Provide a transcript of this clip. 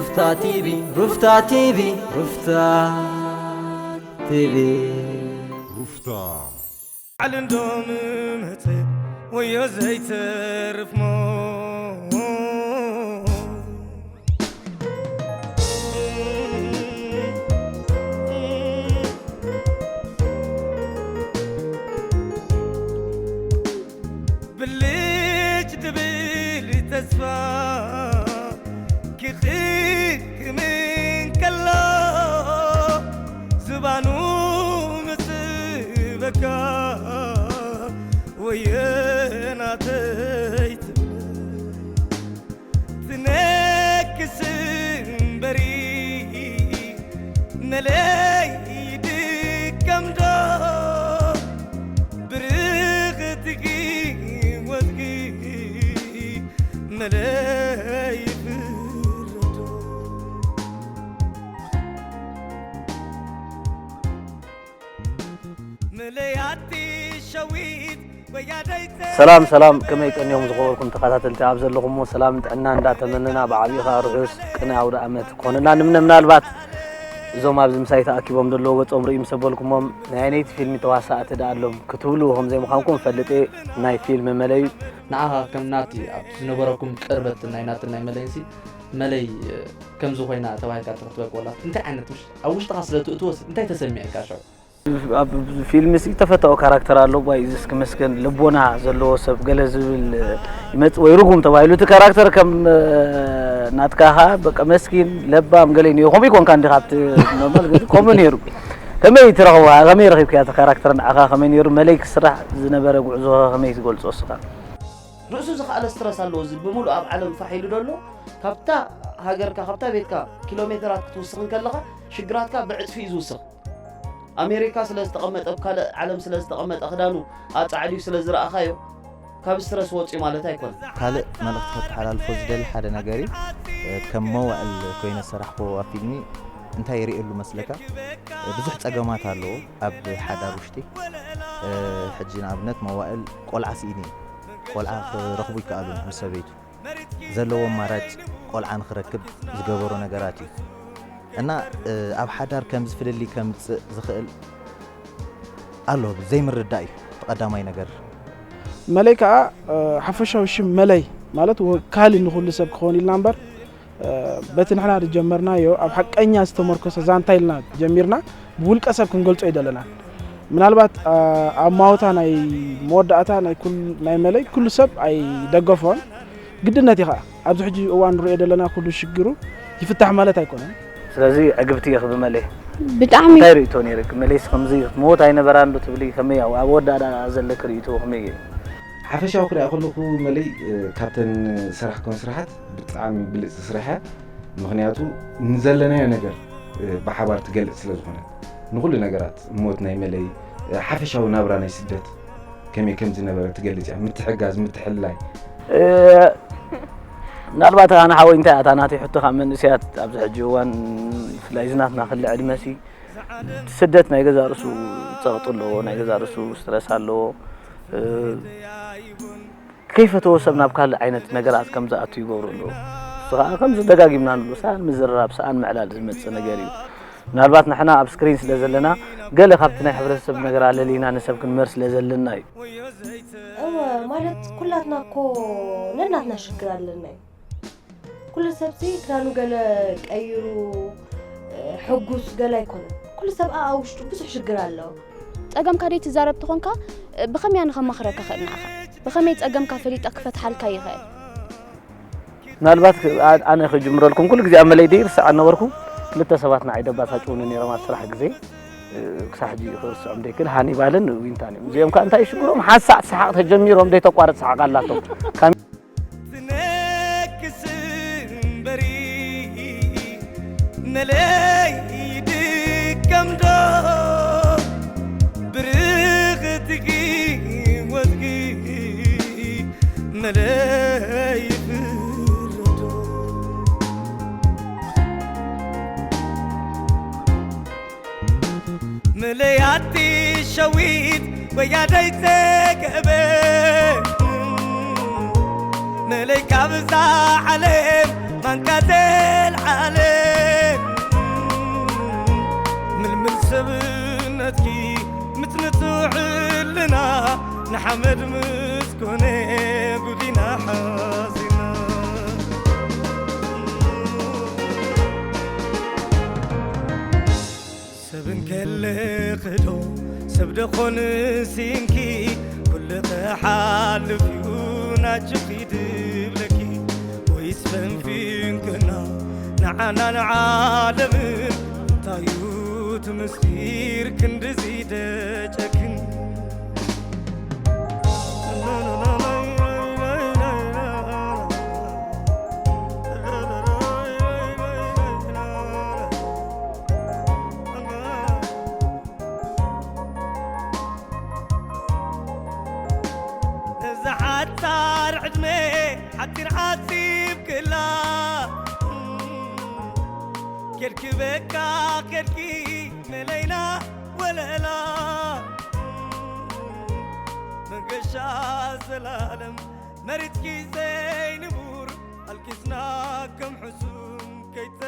ሩፍታ ቲቪ፣ ሩፍታ ቲቪ፣ ሩፍታ ቲቪ። ሩፍታ ዓለንዶም መተ ወዮ ዘይተርፍ ሞት። ብልጭ ድብል ተስፋ ክኽክምን ከሎ ዝባኑ ምስበካ ወየናተይ ትብል ትነክስ እምበሪ መለይ ድከምዶ ብርኽትኪ ወትኪ መለይ ፍረዶ መለያቲ ሸዊት ወያደይተ ሰላም ሰላም፣ ከመይ ቀኒኹም ዝኸበርኩም ተኸታተልቲ? ኣብ ዘለኹሞ ሰላም ጥዕና እንዳተመነና፣ ብዓቢኡ ኸኣ ርሑስ ቅነ ኣውደ ኣመት ክኾነና ንምነ። ምናልባት እዞም ኣብዚ ምሳይ ተኣኪቦም ዘለዉ ገጾም ርእዩ ምስ ኣበልኩሞም፣ ናይ ኣየነይቲ ፊልሚ ተዋሳእቲ ደኣ ኣሎም ክትብሉ ከም ዘይምዃንኩም እፈልጥ እየ። ናይ ፊልም መለዩ ንዓኻ ከም ናቲ ኣብ ዝነበረኩም ቅርበት ናይ ናትን ናይ መለይንሲ መለይ ከምዚ ኮይና ተባሂልካ ክትበቆላ እንታይ ዓይነት ውሽ-፣ ኣብ ውሽጥኻ ስለ ትእትወስ እንታይ ተሰሚዕካ ሽዑ? ኣብ ፊልም ሲ ተፈታዊ ካራክተር ኣሎ። ጓይ እዚስ ክመስገን ልቦና ዘለዎ ሰብ ገለ ዝብል ይመጽእ ወይ ርጉም ተባሂሉ እቲ ካራክተር ከም ናትካ ኸኣ በቃ መስኪን ለባም ገለ ነይሩ። ከምኡ ይኮንካ እንዲኻ ኣብቲ ኖርማል ግን ከምኡ ነይሩ። ከመይ ትረኽቦ? ከመይ ረኺብካያ እቲ ካራክተር ንዓኻ ከመይ ነይሩ? መለይ ክስራሕ ዝነበረ ጉዕዞ ከመይ ትገልጾ እስኻ? ርእሱ ዝኸኣለ ስትረስ ኣለዎ። እዚ ብምሉእ ኣብ ዓለም ፋሕ ኢሉ ዘሎ ካብታ ሃገርካ ካብታ ቤትካ ኪሎ ሜተራት ክትውስኽ እንከለኻ ሽግራትካ ብዕጽፊ እዩ ዝውስኽ። ኣሜሪካ ስለ ዝተቐመጠ ኣብ ካልእ ዓለም ስለ ዝተቐመጠ ክዳኑ ኣጻዕድዩ ስለ ዝረኣኻዮ ካብ ስትረስ ወጽዩ ማለት ኣይኮነን። ካልእ መልእኽቲ ከተሓላልፎ ዝደሊ ሓደ ነገር እዩ። ከም መዋእል ኮይነ ዝሰራሕክዎ ኣብ ፊልሚ እንታይ ይርእየሉ መስለካ? ብዙሕ ጸገማት ኣለዎ ኣብ ሓዳር ውሽጢ። ሕጂ ንኣብነት መዋእል ቆልዓ ስኢኑ እዩ። ቆልዓ ክረኽቡ ይከኣሉን ምስ ሰበይቱ ዘለዎ ኣማራጭ ቆልዓ ንኽረክብ ዝገበሮ ነገራት እዩ። እና ኣብ ሓዳር ከምዚ ፍልልይ ከምጽእ ዝኽእል ኣሎ ዘይምርዳእ እዩ እቲ ቀዳማይ ነገር። መለይ ከዓ ሓፈሻዊ ሽም መለይ ማለት ወካሊ ንኹሉ ሰብ ክኸውን ኢልና እምበር በቲ ንሕና ዝጀመርናዮ ኣብ ሓቀኛ ዝተመርኮሰ ዛንታ ኢልና ጀሚርና ብውልቀ ሰብ ክንገልጾ ኣይደለናን። ምናልባት ኣብ ማወታ ናይ መወዳእታ ናይ ኩል-፣ ናይ መለይ ኩሉ ሰብ ኣይደገፎን። ግድነት እዩ ኸዓ ኣብዚ ሕጂ እዋን ንሪኦ ዘለና ኩሉ ሽግሩ ይፍታሕ ማለት ኣይኮነን። ስለዚ ዕግብቲ ኢኺ ብመለይ። ብጣዕሚ። እንታይ ርእይቶ ነይርኪ? መለይስ ከምዚ ክትመውት ኣይነበራን ዶ ትብሊ? ከመይ ኣብ፣ ኣብ ወዳእዳ ዘለኪ ርእይቶ ከመይ እዩ? ሓፈሻዊ ክሪኣ ከለኹ መለይ፣ እ፣ ካብተን ዝሰራሕክወን ስራሓት ብጣዕሚ ብልጽቲ ስራሕ እያ። ምኽንያቱ ንዘለናዮ ነገር፣ እ፣ ብሓባር ትገልጽ ስለ ዝኾነት። ንኹሉ ነገራት፣ ሞት ናይ መለይ፣ እ፣ ሓፈሻዊ ናብራ ናይ ስደት ከመይ ከም ዝነበረ ትገልጽ እያ። ምትሕጋዝ፣ ምትሕልላይ። እ፣ ምናልባት ኣነ ሓወይ እንታይ ኣታ ናተይ ሕቶ ካብ መንእሰያት ኣብዚ ሕጂ እዋን ብፍላይ እዚ ናትና ክሊ ዕድመሲ ስደት ናይ ገዛ ርእሱ ጸቕጢ ኣለዎ፣ ናይ ገዛ ርእሱ ስትረስ ኣለዎ። እ፣ ከይፈተዎ ሰብ ናብ ካልእ ዓይነት ነገራት ከም ዝኣቱ ይገብሩ ኣለዉ። እሱ ኸኣ ከምዚ ደጋጊምና ንብሎ፣ ሰኣን ምዝርራብ፣ ሰኣን ምዕላል ዝመጽእ ነገር እዩ። ምናልባት ንሕና ኣብ ስክሪን ስለ ዘለና፣ ገለ ካብቲ ናይ ሕብረተሰብ ነገር ኣለሊና ንሰብ ክንምህር ስለ ዘለና እዩ። እወ፣ ማለት ኩላትና እኮ ነናትና ሽግር ኣለና እዩ። ኩሉ ሰብሲ ክዳኑ ገለ ቀይሩ፣ እ፣ ሕጉስ ገለ ኣይኮነን። ኩሉ ሰብ ኣብ ውሽጡ ብዙሕ ሽግር ኣለዎ። ጸገምካ ደይ ትዛረብ ተኾንካ፣ እ፣ ብኸመይ ኣነ ከማኽረካ ክእል ንዓኻ? ብኸመይ ጸገምካ ፈሊጠ ክፈትሓልካ ይኽእል? ምናልባት ክ-፣ ኣ-፣ ኣነ ክጅምረልኩም ኩሉ ግዜ ኣብ መለይ ደይ ርስዓ ነበርኩ። ክልተ ሰባት ንዓይ ደባሳጭውኒ ነይሮም ኣብ ስራሕ ግዜ። እ፣ ክሳዕ ሕጂ ክርስዖም ደይክእል ሃኒባልን ዊንታን እዮም። እዚኦም ከኣ እንታይ ሽግሮም? ሓንሳእ ሰሓቕ ተጀሚሮም ደይ ተቋርጽ ሰሓቕ ኣላቶም። ካሜ- ትነክስ እምበሪ መለይ ድከምዶ ብርኽትኪ ወትኪ መለይ ፍረዶ። መለያቲ ሸዊት ወያደይ ተገበ መለይ ካብዛ ዓለም ማንቃ ዘልዓለ ምልምል ሰብነትኪ ምጽንቱ ዕልና ንሓመድ ምስ ኮነ ጉዲና ሓዚና። ሰብ እንከለኽዶ ሰብ ደኾን ሲንኪ ኩሉ ክሓልፍ እዩ ናችኺ ድብለኪ ወይስ ፈንፊንክና ንዓና ንዓለምን እንታዩ እቲ ምስጢር ክንድዚ ደጨክን። ነዛ ሓጻር ዕድመ ሓጺር ዓጺብክላ ኬድኪ በቃ ኬድኪ መለይና ወለላ መገሻ ዘላለም መሪጽኪ ዘይንቡር ኣልኪስና ከም